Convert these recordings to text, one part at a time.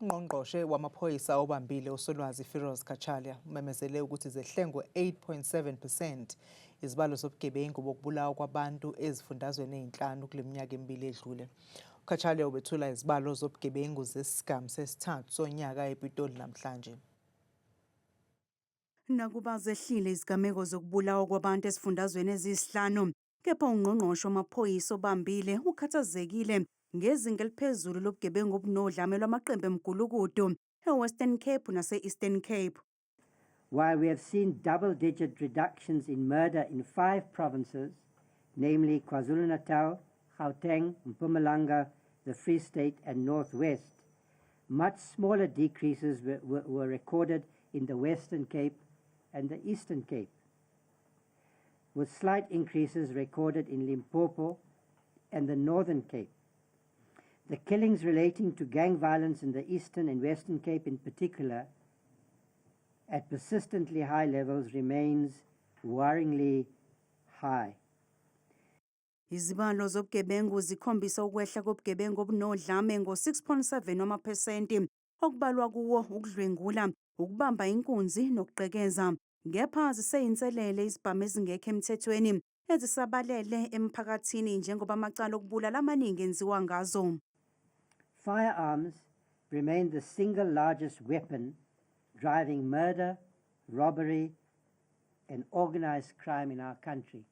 Ungqongqoshe wamaphoyisa obambile uSolwazi Firoz Cachalia umemezele ukuthi zehle ngo-8.7% izibalo zobugebengu bokubulawa kwabantu ezifundazweni ezinhlanu kule minyaka emibili edlule. UCachalia ubethula izibalo zobugebengu zesigamu sesithathu sonyaka ePitoli namhlanje. Nakuba zehlile izigameko zokubulawa kwabantu esifundazweni eziyisihlanu, kepha ungqongqoshe wamaphoyisa obambile ukhathazekile ngezinga eliphezulu lobugebengu obunodlame lwamaqembu emigulukudu e-Western Cape nase-Eastern Cape. While we have seen double-digit reductions in murder in five provinces, namely KwaZulu-Natal, Gauteng, Mpumalanga, the Free State and North West, much smaller decreases were recorded in the Western Cape and the Eastern Cape, with slight increases recorded in Limpopo and the Northern Cape. The killings relating to gang violence in the Eastern and Western Cape in particular, at persistently high levels, remains worryingly high. Izibalo zobugebengu zikhombisa ukwehla kobugebengu obunodlame ngo-6.7 wamaphesenti, okubalwa kuwo ukudlwengula, ukubamba inkunzi nokugqekeza. Kepha ziseyinselele izibhamu ezingekho emthethweni ezisabalele emphakathini njengoba amacala okubulala amaningi enziwa ngazo. Firearms remain the single largest weapon driving murder, robbery, and organized crime in our country.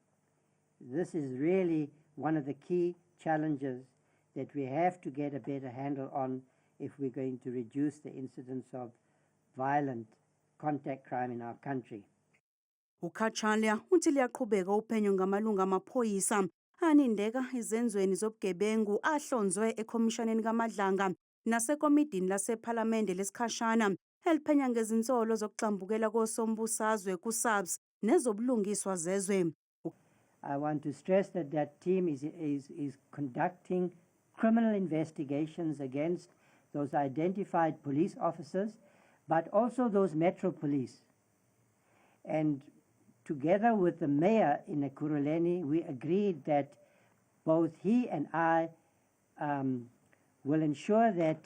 This is really one of the key challenges that we have to get a better handle on if we're going to reduce the incidence of violent contact crime in our country. UCachalia uthi liyaqhubeka uphenyo ngamalungu amaphoyisa anindeka ezenzweni zobugebengu ahlonzwe ekhomishaneni kaMadlanga nasekomidini lasephalamende lesikhashana eliphenya ngezinsolo zokugxambukela kosombusazwe ku-SAPS nezobulungiswa zezwe. I want to stress that that team is conducting criminal investigations against those identified police officers, but also those metro police. And together with the mayor in Ekurhuleni, we agreed that both he and I will ensure that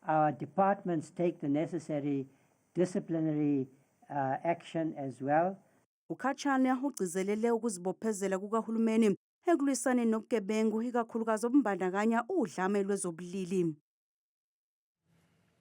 our departments take the necessary disciplinary action as well. UCachalia ugcizelele ukuzibophezela kukahulumeni ekulwisaneni nobugebengu, ikakhulukazi obumbandakanya udlame lwezobulili.